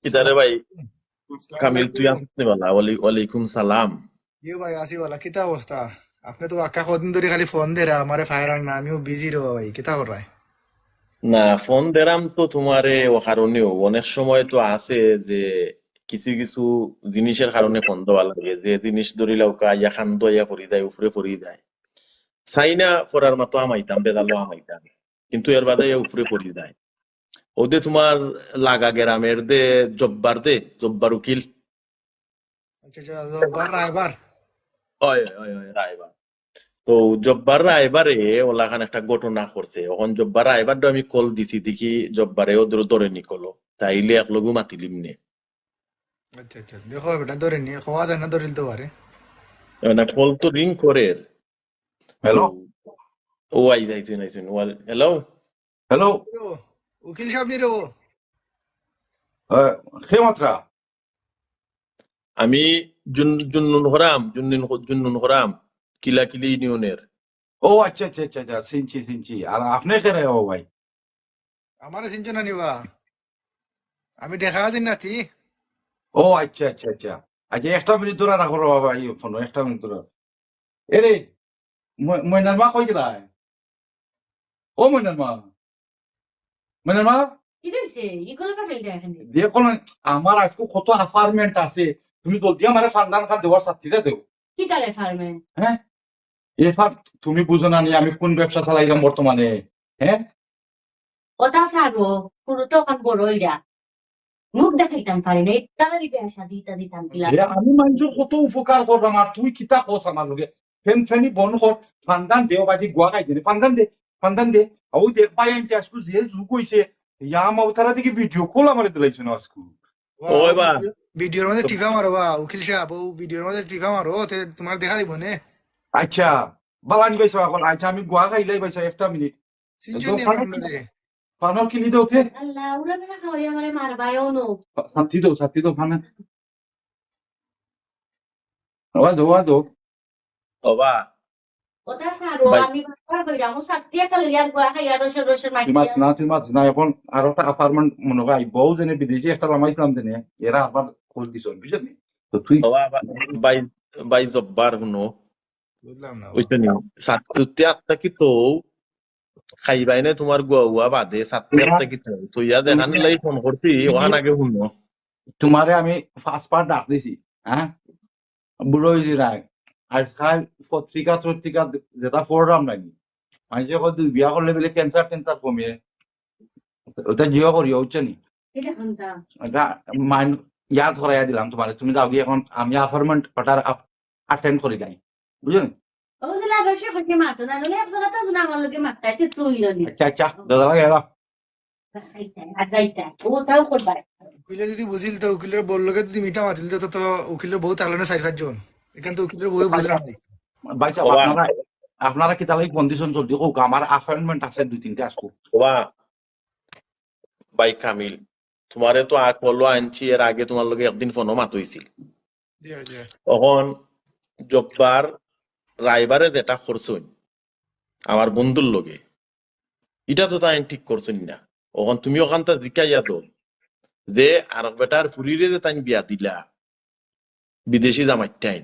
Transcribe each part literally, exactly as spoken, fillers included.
কিতা রে ভাই, কামিল, তুই আছস নি বালা? ওয়ালি-, ওয়ালাইকুম সালাম। ইয়ে ভাই, আছি বালা, কিতা অবস্থা? আপনে তো বাক্কা কদিন ধরি খালি ফোন দেরা, আমারে ফায়ার না, আমিও বিজি রে ভাই, কিতা করায়? না, ফোন দেরাম তো তুমারে ও কারণেও, অনেক সময় তো আছে যে কিছু কিছু জিনিসের কারণে ফোন দেওয়া লাগে, যে জিনিস ধরি লাউকা ইয়া খান দইয়া পড়ি যায়, উপরে পড়ি যায়। চাই না পড়ার মতো হামাইতাম, বেদালো হামাইতাম, কিন্তু এর বাদে ইয়া উপরে পড়ি যায়। ওদে তুমার লাগা গেরামের দে জব্বার দে, জব্বার উকিল। আচ্ছা, আচ্ছা, জব্বার রায়বার। ওই, ওই, ওই, রায়বার। তো জব্বার রায়বারে ওলাখান একটা ঘটনা করছে। অখন জব্বার রায়বার আমি কল দিছি, দেখি জব্বারে ও ধরে, ধরে নি কল। তাইলে এক লগু মাতিলিম নে। আচ্ছা, আচ্ছা, দেখো বেটা, ধরে নি, কওয়া যায় না, ধরিল তো পারে। মানে কল তো রিং করের। হ্যালো? ও আই যাইছে, আইছে। হ্যালো? হ্যালো? ও, উকিল সাহেব নি রে ও? আহ, কে মাতরা? আমি জুন-, জুন্নুন হরাম, জুন্নুন হ-, জুন্নুন হরাম, কিলাকিলি ইউনিয়নের। ও আচ্ছা, আচ্ছা, আচ্ছা, আচ্ছা, চিনছি, চিনছি। আর আপনে কে রে ও ভাই? আমারে চিনছো না নি বা? আমি দেখা আছি নাতি। ও আচ্ছা, আচ্ছা, আচ্ছা। আচ্ছা, একটা মিনিট ধরে রাখো রে বাবা, এই ফোন, একটা মিনিট ধরে। এ রে, ম-, ময়নার মা কই গেলায়? ও ময়নার মা, ময়নার মা, কিতা অইছে? ইগুলা পাঠাইল দে এখানে। দেখো না, আমার আজকে কত অ্যাসাইনমেন্ট আছে, তুমি জলদি আমারে ফান্দান খান দেওয়ার ছাত্রীরা দেও। কিতা অ্যাসাইনমেন্ট? হ্যাঁ, এ ফার-, তুমি বুঝো না নি আমি কোন ব্যবসা চালাইলাম বর্তমানে? হ্যাঁ, কথা ছাড়ো, পুরো তো অখন বড় অইরা। মুখ দেখাইতাম পারি না, এই তাড়াতাড়ি বিয়া শাদি ইতা দিতাম কিলা। এ আমি মানুষের কত উপকার করলাম, আর তুই কিতা কস আমার লগে? ফেন ফেনি বন কর, ফান্দান দে, ও বাজি গুয়া খাই দে, ফান্দান দে, ফান্দান দে। ওই দেখ ভাই, আনতে আজকে যে যুগ হইছে, ইয়া মা তারা দেখি ভিডিও কল আমারে দিলাইছো না আজকে। ওই বা। ভিডিওর মধ্যে টিপা মারো বা, উকিল সাহেব, ও ভিডিওর মধ্যে টিপা মারো, তে তোমার দেখা দিব নে। আচ্ছা, বালানি ভাই সাহেব, এখন আচ্ছা, আমি গুয়া খাইলাই ভাই সাহেব, একটা মিনিট। চিনছো নি ফানো-, আপনারে? ফানোর কিনি দেও কে? আল্লাহ, ওরা বেটা খাওয়াই আমারে মারবায়, ও নো। শান্তি দেও, শান্তি দেও, ফানো। আওয়াজ দেও, আওয়াজ দেও। ওবা। কথা ছাড়ো, ভাই। আমি বারবার কইরাম, ও ছাত্রী একটা লইয়া গুয়া খাইয়া রসের রসের মাটি তুই মাছ না, তুই মাছ না, এখন আরো একটা অ্যাসাইনমেন্ট মনে হয়, বউ জেনে বিদেশি একটা লামাইছিলাম জেনে, এরা আবার কল দিছ, বুঝলি? তো তুই ওবা, বা-, ভাই, ভাই জব্বার হুনো। বুঝলাম না। বুঝছো নি? ছাত্রীতে আত্মা কি তো খাইবাই না তোমার গুয়া উয়া বাদে, ছাত্রী আত্মা কি তো। তো ইয়া দেখান লাই ফোন করছি, ওখান আগে হুনো। তোমারে আমি ফার্স্ট পার্ট ডাক দিছি, হ্যাঁ? বুড়ো হইছি না। আজকাল পত্রিকা টত্রিকা যেটা পড়লাম নাকি, মানুষে কয় তুই বিয়া করলে বলে ক্যান্সার ট্যান্সার কমে। ওটা জিও করিও, বুঝছো নি? এটা কোনটা? এটা মাইন্ড ইয়াদ করাইয়া দিলাম তোমারে। তুমি যাও গিয়ে এখন আমি অ্যাসাইনমেন্ট ওটার আপ-, অ্যাটেন্ড করি নাই, বুঝছো নি? ও যে লাভ সে কইতে মাতো না, নলে একজনা তো একজনা আমার লগে মাততায়, তে তুই লনি। আচ্ছা, আচ্ছা, দাদা, গেল। আচ্ছা, আচ্ছা, ও তাও করবায়। উকিলে যদি বুঝিল তো উকিলের বউর লগে যদি মিঠা মাতিল তো, তো উকিলের বউ তাহলে না চার পাঁচ জন। এখান তো উকিলের বউ বুঝলাম না। ভাই সাহেব, ওবা। আপনারা, আপনারা কি তাহলে কন্ডিশন জলদি হোক, আমার অ্যাসাইনমেন্ট আছে দুই তিনটা আজকে। ওবা, ভাই কামিল, তোমারে তো আ কলো আনছি, এর আগে তোমার লগে একদিন ফোনো মাত হইছিল। জি, জি। অখন জব্বার রায়বারে যেটা করছইন আমার বন্ধুর লগে, ইটা তো তাইন ঠিক করছইন না। অখন তুমি ওখানটা জিকাইয়া দো যে আরক বেটার ফুরিরে যে তাইন বিয়া দিলা, বিদেশি জামাইটাইন,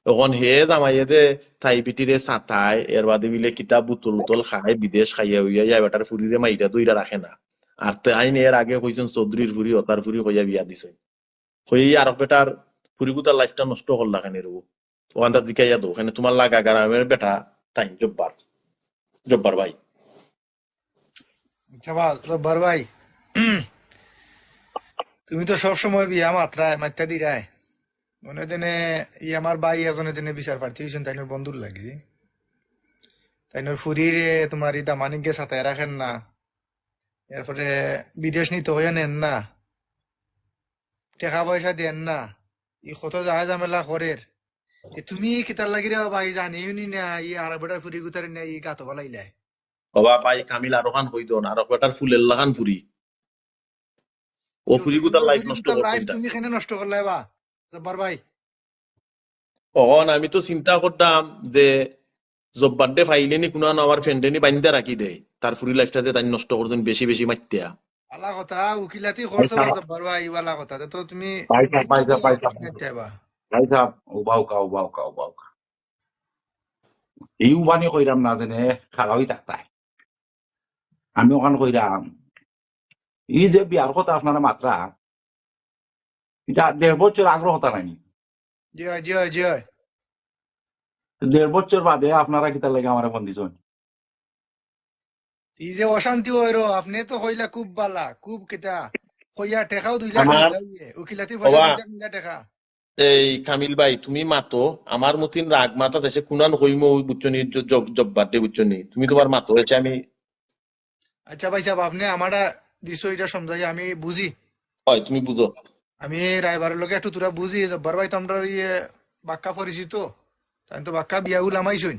অখন হে জামাইয়ে যে তাই বিটিরে সাতায়, এর বাদে বিলে কিতা বুতল উতল খায়, বিদেশ খাইয়া উইয়া ইয়া বেটার ফুরিরে মাইরা দইরা রাখে না। আর তাইন এর আগে কইছইন চৌধুরীর ফুরি, ওতার ফুরি কইয়া বিয়া দিছইন। কই এই আরক বেটার ফুরিগুতার লাইফটা নষ্ট করলা কেনে রে? ওখানটা জিকাইয়া দো, কেনে তোমার লাগা গেরামের বেটা তাইন জব্বার, জব্বার ভাই। আচ্ছা, বা-, জব্বার ভাই, তুমি তো সব সময় বিয়া মাতরায়, মাততা দিরায়। মনে দেনে, ই আমার ভাই এজনে দেনে বিচার প্রার্থী হইছইন, তাইনর বন্ধুর লাগি। তাইনর ফুরিরে তোমার ই দামানিকে সাতায় রাখের না। এরপরে বিদেশ নিতে হইয়া নেন না। টেকা পয়সা দেন না। ই কত যায় ঝামেলা করের। এ তুমি কিতার লাগি রে ভাই, জানিও নি না, ই আরক বেটার ফুরিগুতারে নিয়া ই গাতো ফালাইলায়। ওবা ভাই কামিল আরো খান কই দন, আরক বেটার ফুলের লাখান ফুরি। ও ফুরিগুতার লাইফ নষ্ট করছইন তাইন। তুমি কেনে নষ্ট করলায় বা, জব্বার ভাই? অখন আমি তো চিন্তা করতাম যে জব্বারডে ফাইলে নি কুনানো আমার ফ্রেন্ডে নি বাইন্দা রাখি দেয়, তার ফুরি লাইফটা যে তাইন নষ্ট করছইন বেশি বেশি মাতিয়া। আলা কথা, উকিলাতি খরচ ভাই সাহেব, জব্বার ভাই, আলা কথা। তো তুমি ভাই সাহেব, ভাই বুঝছো তো সাহেব, ভাই সাহেব, আপনি চাইবা। ভাই সাহেব, উবাউকা, উবাউকা, উবাউকা। এই উবানি কইরাম না, যেনে খাড়াই থাকতায়। আমি অখান কইরাম, এই যে বিয়ার কথা আপনারা মাতরা, ইটা দেড় বছর আগর কথা নানি? জি অয়, জি অয়, জি অয়। দেড় বছর বাদে আপনারা কিতার লাগি আমারে ফোন দিছইন? এই যে অশান্তি অইরো, আপনে তো কইলা খুব বালা, খুব কিতা, কইয়া টেকাও দুই লাখ আমার নিলা, ইয়ে, উকিলাতির পয়সা বাবা, দুই লাখ নিলা টেকা। এই কামিল ভাই, তুমি মাতো, আমার মতিন রাগ মাথাত আছে, কুনান কইমু, বুঝছো নি, জ-, জব-, জব্বার দে, বুঝছো নি? তুমি তুমার মাতো আছে, আমি আচ্ছা ভাই সাহেব, আপনে আমারে দিছো, ইটা সমঝাই আমি বুঝি। অয়, তুমি বুঝো। আমি রায়বারর লগে একটু থুড়া বুঝি, জব্বার ভাই তো আমরার ইয়ে বাক্কা পরিচিত, তাইন তো বাক্কা বিয়া উলামাইছইন।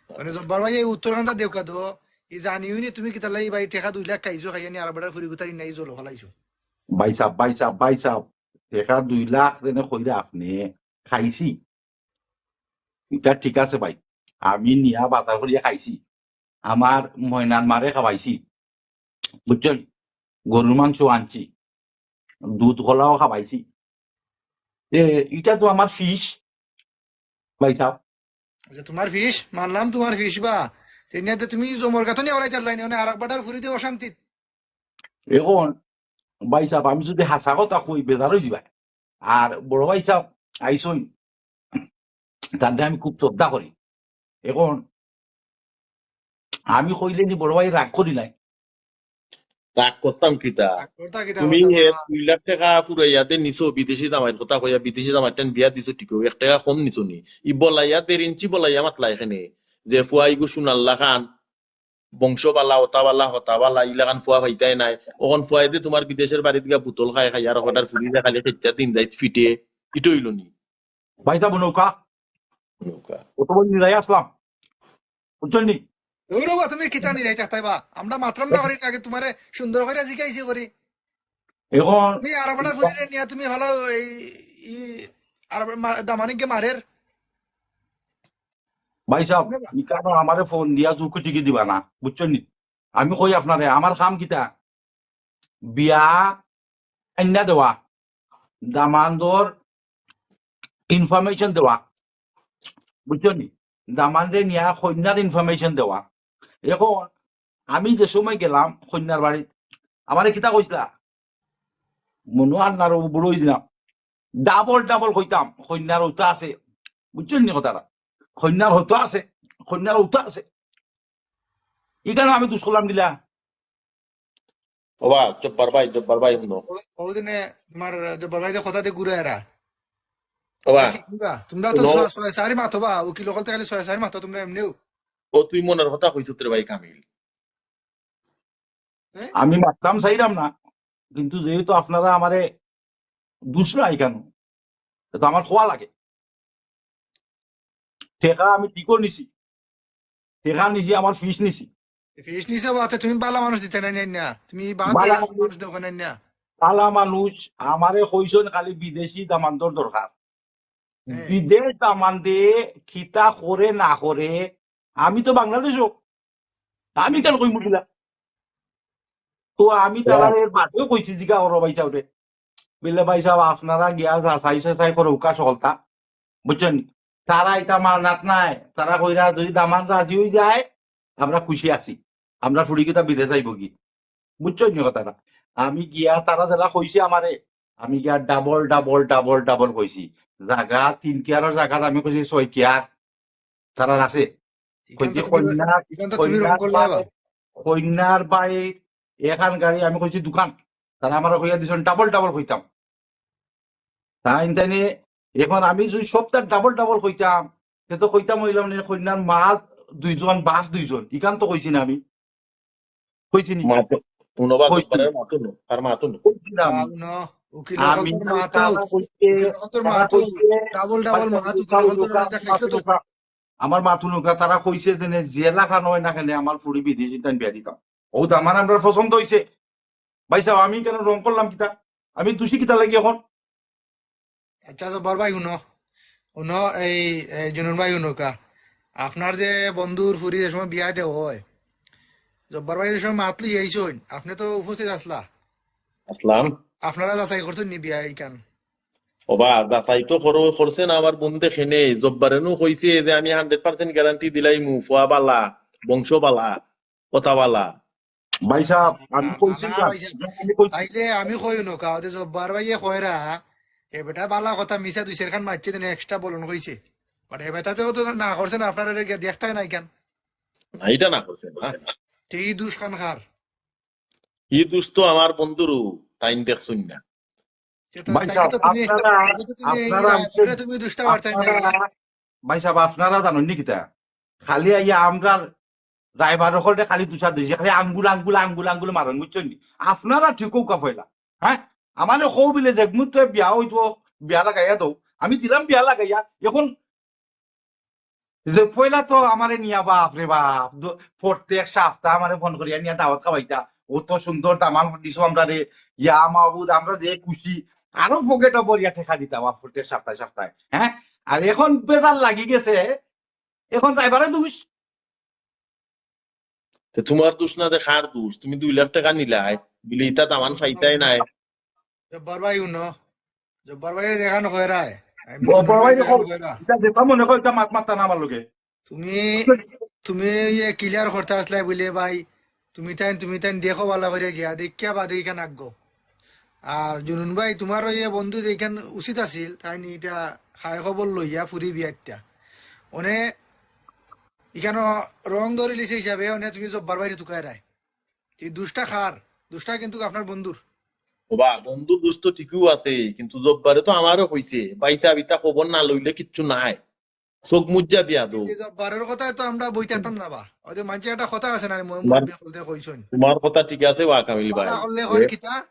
মানে জব্বার ভাই এই উত্তরখানটা দেউক্কা তো, ই জানিও নি তুমি কিতার লাগি ভাই টেকা দুই লাখ খাইছো, খাইয়া নি আরবটার ফুরি গুতারি নাই জলো ফালাইছো। ভাই সাহেব, ভাই সাহেব, ভাই সাহেব, টেকা দুই লাখ যেনে কইরা আপনে খাইছি, ইটা ঠিক আছে ভাই, আমি নিয়া বাজার করিয়া খাইছি, আমার ময়নার মারে খাওয়াইছি, বুঝছইন? গরুর মাংস আনছি, দুধ কলাও খাওয়াইছি। এ, ইটা তো আমার ফিস, ভাই সাহেব। আচ্ছা, তুমার ফিস, মানলাম তুমার ফিস বা। তে নিয়া তে তুমি জমর গাতো নিয়া ওলাই চালাইনি, মানে আরক বাটার ফুরি দিয়ে অশান্তি। এখন ভাই সাহেব, আমি যদি হাছা কথা কই, বেজার অই যিবা। আর বড় ভাই সাহেব আইছইন, তানরে আমি খুব শ্রদ্ধা করি। এখন আমি কইলে নি বড় ভাই রাগ করি নাই? রাগ করতাম কিতা? রাগ করতা কিতা তুমি কথা এ বা? দুই লাখ টেকা ফুরাইয়া দে নিছো, বিদেশি জামাইর কথা কইয়া, বিদেশি জামাইর টান বিয়া দিছো ঠিকও, এক টেকা কম নিছো নি? ই বলাইয়া দেড় ইঞ্চি বলাইয়া মাতলা এখানে, যে ফুয়া ইগু সুনাল্লা খান, বংশ বালা, ওতা বালা, হতা বালা, ইলাখান ফুয়া পাইতায় নায়। অখন ফুয়ায় দে তুমার বিদেশর বাড়িত গিয়া বুতল খায়, খাইয়া আর কটার ফুরি দে খালি খেচ্চা দিন রাইত ফিটে, ইটা অইলো নি? ভাই সাহেব, নৌকা। নৌকা। অত বড় নিরাই আসলাম। বুঝছইন নি? ওই রে বা, তুমি কিতা নিরাই থাকতায় বা? আমরা মাতরাম না করি আগে তুমারে সুন্দর করি জিকাইছি করি। এখন তুমি আরবটার ফুরিরে নিয়া তুমি হলো এই, ই, আরব মা-, দামানিকে মারের। ভাই সাহেব, রে বা। ইকানো আমারে ফোন দিয়া ঝুঁকি টিকি দিবা না, বুঝছইন নি? আমি কই আপনারে, আমার কাম কিতা? বিয়া আইন্না দেওয়া, দামান্দর information দেওয়া, বুঝছইন নি? দামান্দরে নিয়া কইন্যার information দেওয়া। এখন আমি যে সময় গেলাম কইন্যার বাড়িত, আমারে কিতা কইছলা? মনো আর না রে, বুড়ো অইছিলাম। Double double কইতাম, কইন্যার অউতা আছে। বুঝছইন নি কথাটা? কইন্যার অউতা আছে, কইন্যার অউতা আছে। ইখানো আমি দুষ করলাম কিলা? ওবা, জব্বার ভাই, জব্বার ভাই, হুনো। ও, ও দিনে তুমার জব্বার ভাই যে কথা দে ঘুরে এরা। ওবা, এ কি কিবা? তুমরা তো হুনো। ছয়, ছয় চারি মাতো বা, উকিল অকলতে খালি ছয় চারি মাতো তুমরা এমনেউ। ও তুই মনর কথা কইছত রে ভাই কামিল। এ? আমি মাততাম চাইরাম না, কিন্তু যেহেতু আপনারা আমারে দুষ নাই কেন, এটা তো আমার খোয়া লাগে। টেকা আমি ঠিকও নিছি, টেকা নিছি, আমার ফিস নিছি। ফিস নিছো বাতে তুমি বালা মানুষ দিতে নাই, নাই না? তুমি বাদ বালা দিয়া মানুষ মানুষ দেখো নাই না? বালা মানুষ আমারে কইছইন খালি বিদেশি দামান্দর দরকার। হ্যাঁ। বিদেশ দামান্দে কিতা করে না করে আমি তো বাংলাদেশও, আমি কেন কইমু কিলা? তো আমি তারা হ্যাঁ। এর বাদেও কইছি, জিগা করো ভাই সাহেবরে। বললে, "ভাই সাহেব, আপনারা গিয়া যাচাই চাচাই করো, উকা সকলতা।" বুঝছইন? তারা এটা মানাত নাই, তারা কইরা যদি দামান রাজি অই যায়, আমরা খুশি আছি, আমরা ফুড়ি কিতা বিদেশ যাইব কি? বুঝছইন নি কথাটা? আমি গিয়া তারা যেলা কইছে আমারে, আমি গিয়া double, double, double, double কইছি। জাগা তিন কিয়ারর জাগাত আমি কইছি ছয় কিয়ার। তারার আছে। ইখান তো কইছে তুমি, কইন্যা, ইখান তো তুমি কইন্যার wrong করলা ভাই, আবার। কইন্যার ভাই এখান গাড়ি আমি কইছি দোকান। তারা আমারে কইয়া দিছইন double double কইতাম। তাইন তাইনে এখন আমি যদি সবটা double double কইতাম, তে তো কইতাম অইলাম নে কইন্যার মা দুইজন, বাপ দুইজন। ইখান তো কইছি না আমি। কইছি নি? মাতো, হুনো বা, কইছি। জব্বারের মাতো নো, আর মাতো নো। কইছি না আমি। আ, হুনো, উকিল আমি অকলতর মাতো, তারা কইছে, উকিল অকলতর তারা মাতো, কইছে, double double ভাই, মাতো, উকিল অকলতর উকা, এটা খাইছো তো। উকা, আমার মাতো নুকা, তারা কইছে যে নে, জেলা খান হয় না কেন, আমার ফুড়ি বিদেশি টান বিয়া দিতাম। ও তো আমার আমরা পছন্দ হইছে। ভাই সাহেব, আমি কেন wrong করলাম কিতা? আমি দোষী কিতা লাগি এখন? আচ্ছা, জব্বার ভাই, হুনো, হুনো, এই, এই জুনুন ভাই, হুনো কা, আপনার যে বন্ধুর ফুরি যে সময় বিয়া দেওয়া হয়, জব্বার ভাই যে সময় মাত লই আইছইন, আপনে তো উপস্থিত আছলা। আসলাম। আপনারা যাচাই করছইন নি বিয়া ইখান? ওবা, যাচাই তো কর-, করছে না আমার বন্ধে খেনে। জব্বারে নু কইছে যে আমি hundred percent guarantee দিলাইমু, ফুয়া বালা, বংশ বালা, কথা বালা। ভাই সাহেব, আমি না, কইছি না, না, ভাই সাহেব, আমি কইছি। তাইলে আমি কই নু কা, ওতে জব্বার ভাইয়ে কয়রা, এ বেটা বালা কথা মিছা দুই চাইরখান মাতছে, দিনে extra বলন কইছে। But এ বেটাতেও তো না করছে না, আপনারা দেখতায় না ইখান। না, ইটা না করছে না। তে ই দুষ খান খার। ই দুষ তো আমার বন্ধুরও, তাইন দেখছইন না। সে তো, ভাই তাইলে সাহেব, তো তুমি, আপনারা, তাইলে তো তুমি এই আপনারা রা-, আমাকে, এটা তুমি দুষটা পারতায় না। আপনারা, ভাই সাহেব, আপনারা জানইন নি কিতা? খালি আইয়া আমরা রায়বার হকলরে খালি দুষা দুষি, খালি আঙ্গুল, আঙ্গুল, আঙ্গুল, আঙ্গুল মারইন, বুঝছইন নি? আপনারা ঠিক অউকা পয়লা, হ্যাঁ? আমারে কও বিলে যে মুহূর্তে বিয়া অইতো, বিয়া লাগাইয়া দেও। আমি দিলাম বিয়া লাগাইয়া, এখন যে পয়লা তো আমারে নিয়া বাপ রে বাপ, দ-, প্রত্যেক সপ্তাহ আমারে ফোন করিয়া নিয়া দাওয়াত খাওয়াইতা, অত সুন্দর দামান দিছো আমরারে, ইয়া মাবুদ, আমরা যে খুশি, আরো পকেটো ভরিয়া টেকা দিতা বাপ প্রত্যেক সপ্তাহে সপ্তাহে, হ্যাঁ? আর এখন বেজার লাগি গেছে, এখন রায়বারে দুষ। তে তুমার দুষ না, তে কার দুষ? তুমি দুই লাখ টেকা নিলায়, বিলে ইতা দামান পাইতায় নায়। জব্বার ভাই উনো, জব্বার ভাই দেখান কয়রায়। আমি জব্বার ভাই দেখান দেখো, কয়রা। ইটা যেতা মনে কয় ইটা মাত মাততা না আমার লগে। তুমি, তুমি ইয়ে clear করতা আছলায় বুলে ভাই, তুমি তাইন, তুমি তাইন দেখো বালা করিয়া গিয়া, দেখিয়া বাদে ইখান আগো। আর জুনুন ভাই, তুমার ওই বন্ধু যেইখান উচিত আছিল, তাইন ইটা খায় খবর লইয়া ফুরি বিয়া দিতা। অনে ইখান রং ধরিলিছে হিসাবে, অনে তুমি জব্বার ভাইরে তুকাইরায়। এই দুষটা কার? দুষটা কিন্তু আপনার বন্ধুর। ওবা, বন্ধুর দুষ তো ঠিকউ আছে, কিন্তু জব্বারে তো আমারেও কইছে, ভাই সাব, ইতা খবর না লইলে কিচ্ছু নাই, চউখ মুজিয়া বিয়া দেও। এই জব্বারের কথায় তো আমরা বই থাকতাম না বা। ওই যে মানষে একটা কথা আছে না, মহিম তোমার, বলতে কইছইন। তোমার কথা ঠিক আছে, ওয়া কামিল ভাই। বালা করলে কইন কিতা?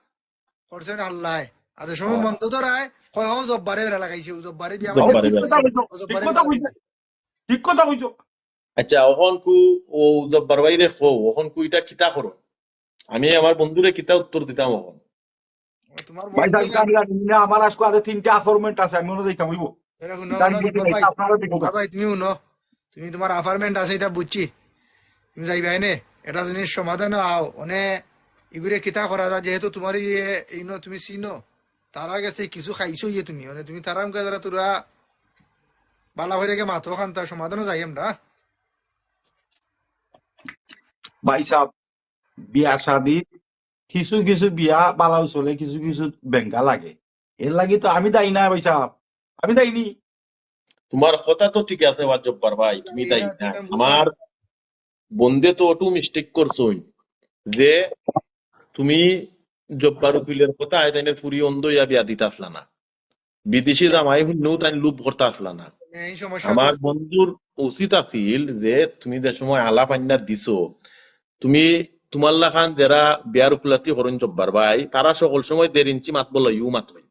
করছইন আল্লায়। আর যে সময় মন্দ ধরায়, কয়, "হো, জব্বারে বেড়া লাগাইছে, ও জব্বারে বিয়া জব্বারে মারছে, বেড়া। ঠিক কথা কইছো, ও জব্বারে ঠিক কথা বেড়া কইছো, লাগাইছে।" ঠিক কথা কইছো। আচ্ছা, অখন কু ও জব্বার ভাইরে কও, অখন কু ইটা কিতা করো? আমি আমার বন্ধুরে কিতা উত্তর দিতাম অখন? ও, তোমার ভাই, বন্ধু তাই ইয়া- জানি, জানি না, আমার আজকে আরো তিনটা appointment আছে, আমি অনো যাইতাম অইবো। এরা হুনো, তাই হুনো, বুঝি জব্বার নাই, ভাই, আপনারা দেখো। জব্বার ভাই, তুমি হুনো, তুমি তোমার appointment আছে, ইটা বুঝছি, তুমি যাইবায় নে, এটা জিনিস সমাধান আও, অনে ইগুরে কিতা করা যায়, যেহেতু তোমার ইয়ে, ইনো তুমি চিনো, তারার গেছে কিছু খাইছো ইয়ে তুমি, মানে তুমি তারার মুখে যারা তোরা বালা করিয়া মাতো খান্তা সমাধানও যাই আমরা। ভাই সাব, বিয়া শাদি কিছু কিছু বিয়া বালাও চলে, কিছু কিছু বেঙ্গা লাগে। এর লাগি তো আমি দায়ী না ভাই সাব, আমি দায়ী নি। তোমার কথা তো ঠিক আছে, ওয়া জব্বার ভাই, তুমি দায়ী না। আমার বন্ধে তো অটো mistake করছইন যে তুমি জব্বার উকিলের কথা আয় তাইনের ফুরি অন্ধ ইয়া বিয়া দিতা আছলা না, বিদেশি জামাই হুনলেও তাইন লোভ করতা আছলা না। এই সমস্যা আমার তো। বন্ধুর উচিত আছিল যে তুমি যে সময় আলাপ আইন্না দিছো, তুমি তোমার লাখান যারা বিয়ার উকিলাতি করইন জব্বার ভাই, তারা সকল সময় দেড় ইঞ্চি মাত বলো, ইউ মাত হই।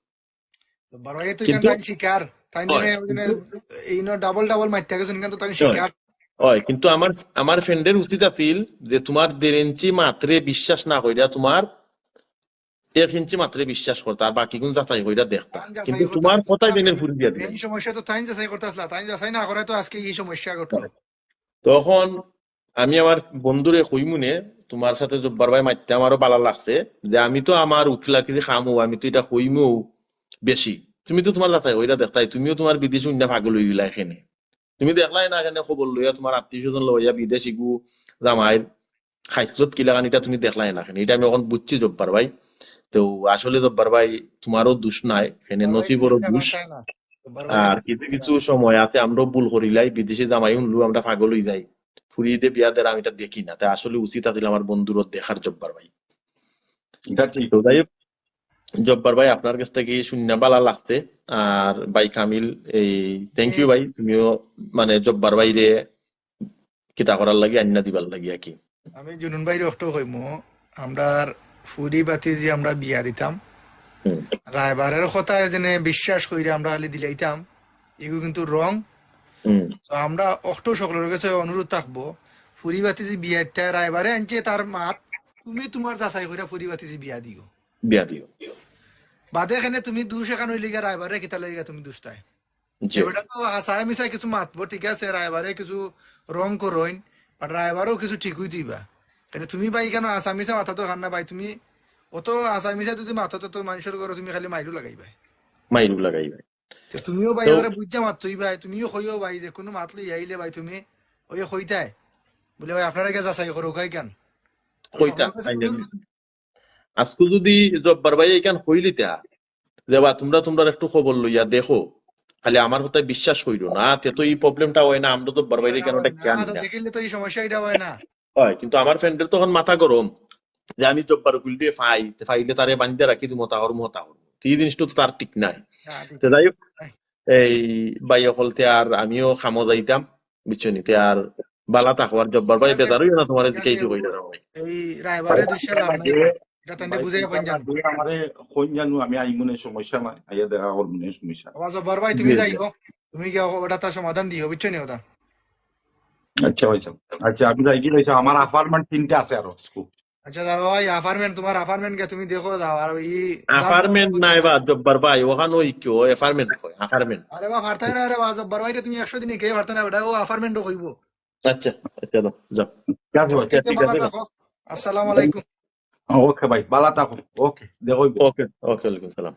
জব্বার ভাই তো কিন্তু ইখান তাই শিকার, তাই হয়, মানে, মানে, কিন্তু এই ন double double মারতে গেছে, ইখান তো তাই হয়, শিকার। হয়, কিন্তু আমার, আমার friend এর উচিত আছিল যে তোমার দেড় ইঞ্চি মাতরে বিশ্বাস না কইরা তোমার এক ইঞ্চি মাতরে বিশ্বাস করতা, আর বাকি গুণ যাচাই কইরা দেখতা। তাই যাচাই কিন্তু করতে তোমার আসলা। কথাই বেনের ফুরি দিয়া দিলা। এই সমস্যা তো তাই যাচাই করতে আসলা, তাই যাচাই না করে তো আজকে এই সমস্যা ঘটলো। তখন আমি আমার বন্ধুরে কইমু নে, তোমার সাথে জব্বার ভাই মাততে আমারও বালা লাগছে, যে আমি তো আমার উকিলাতি যে কামও, আমি তো ইটা কইমু বেশি। তুমি তো তোমার যাচাই কইরা দেখতায়, তুমিও তোমার বিদেশি হুনিয়া পাগল অইগেলায় খেনে। তুমি দেখলায় না খেনে খবর লইয়া তোমার আত্মীয় স্বজন লইয়া বিদেশি গু জামাইর খাইছলত কিলাখান, ইটা তুমি দেখলায় না খেনে। ইটা আমি অখন বুঝছি জব্বার ভাই। তো আসলে জব্বার ভাই, তোমারও দুষ নাই, খেনে নসিবরও দুষ। আর কিছু কিছু সময় আছে আমরাও ভুল করিলাই, বিদেশি জামাই হুনলু আমরা পাগল অইযাই, ফুরিদে বিয়া দের আমি ইটা দেখি না। তাই আসলে উচিত আছিল আমার বন্ধুরও দেখার জব্বার ভাই। ইটা ঠিক। তো যাই হোক, জব্বার ভাই, আপনার গেছ থাকি হুনিয়া বালা লাগছে। আর ভাই কামিল, এই thank you ভাই, তুমিও মানে জব্বার ভাইরে কিতা করার লাগি আইন্না দিবার লাগি আর কি। আমি জুনুন ভাইরে অখটু কইমু, আমরার ফুরি ভাতিজি আমরা বিয়া দিতাম, হুম। রায়বারের কথা যেনে বিশ্বাস কইরা আমরা খালি দিলাইতাম, ইগু কিন্তু wrong। হুম। তো আমরা অখটু সকলর গেছে অনুরোধ থাকবো, ফুরি ভাতিজি বিয়া দিতা রায়বারে আনছে তার মাত, তুমি তোমার যাচাই কইরা ফুরি ভাতিজি বিয়া দিও। বিয়া দিও। বাদে এখানে তুমি দুষ এখান অইলে গিয়া রায়বারে কিতা লাগি তুমি দুষতায়? জি। এবারে তো হাছায় মিছায় কিছু মাতবো, ঠিক আছে, রায়বারে কিছু wrong করইন, but রায়বারও কিছু ঠিক অইতো অইবা। তাইলে তুমি ভাই ইখানো হাছা মিছা মাতাত পারো না ভাই, তুমি অত হাছা মিছা যদি মাতো তো, তো মানষর ঘরো তুমি খালি মাইরউ লাগাইবায়। মাইরউ লাগাইবায়। তে তুমিও ভাই ওরে বুঝাইয়া মাততায় ভাই, তুমিও কইও ভাই যে কুনু মাত লইয়া আইলে ভাই তুমি ওই কইতায়, বুলে ভাই আপনারা গিয়া যাচাই করউক্কা ইখান। কইতা, আইলে আইজকু যদি জব্বার ভাই ইখান কইলিতা যে বা তুমরা তুমরার একটু খবর লইয়া দেখো, খালি আমার কথায় বিশ্বাস করিও না, তে তো ই problem টা অয় না, আমরা জব্বার ভাইরে ইখান ওটা না, খেয়াল তো না। দেখিলে তো ই সমস্যা ইটা অয় না। অয়, কিন্তু আমার friend এর তখন মাথা গরম যে আমি জব্বার উকিলরে পাই, তে পাইলে তারে বান্ধিয়া রাখি দিমু, তা করমু, তা করমু। তে ই জিনিসটা তো তার ঠিক নায়। না, ঠিক তে যাই হোক, নায়। এই ভাই অকলতে আর আমিও কামো যাইতাম, বুঝছো নি? তে আর বালা থাকো, আর জব্বার ভাই আচ্ছা, বেজার অইও না, তুমারে জিকাইছি কইলে না ভাই। এই রায়বারে দুষিয়া লাভ নাই। ইটা তানরে বুঝাইয়া কইন জানু। আমারে কইন জানু, আমি আইমু নে, সমস্যা নাই, আইয়া দেখা করমু নে, সমস্যা নাই। বাবা জব্বার ভাই, তুমি যাইও, তুমি গিয়া ওটা তার সমাধান দিও, বুঝছো নি কথা? আচ্ছা ভাই সাহেব, আচ্ছা আমি যাই কি ভাই সাহেব, আমার apartment তিনটা আছে আরো। আচ্ছা দাদা ভাই, apartment, তুমার apartment গিয়া তুমি দেখো যাও, আর ই apartment নাই বা জব্বার ভাই, ওখান ওই কি apartment কয়, apartment। আরে বা পারতায় না রে বা জব্বার ভাই, তুমি একশো দিনে কে পারতায় না, ওটা ও apartment ও কইবো। আচ্ছা, আচ্ছা, যাও, যাও। ঠিক আছে ভাই, okay, ঠিক আছে, ভাই। আসসালামু আলাইকুম। Okay ভাই, বালা থাকো। Okay, দেখো। Okay, okay, ওয়ালাইকুম সালাম।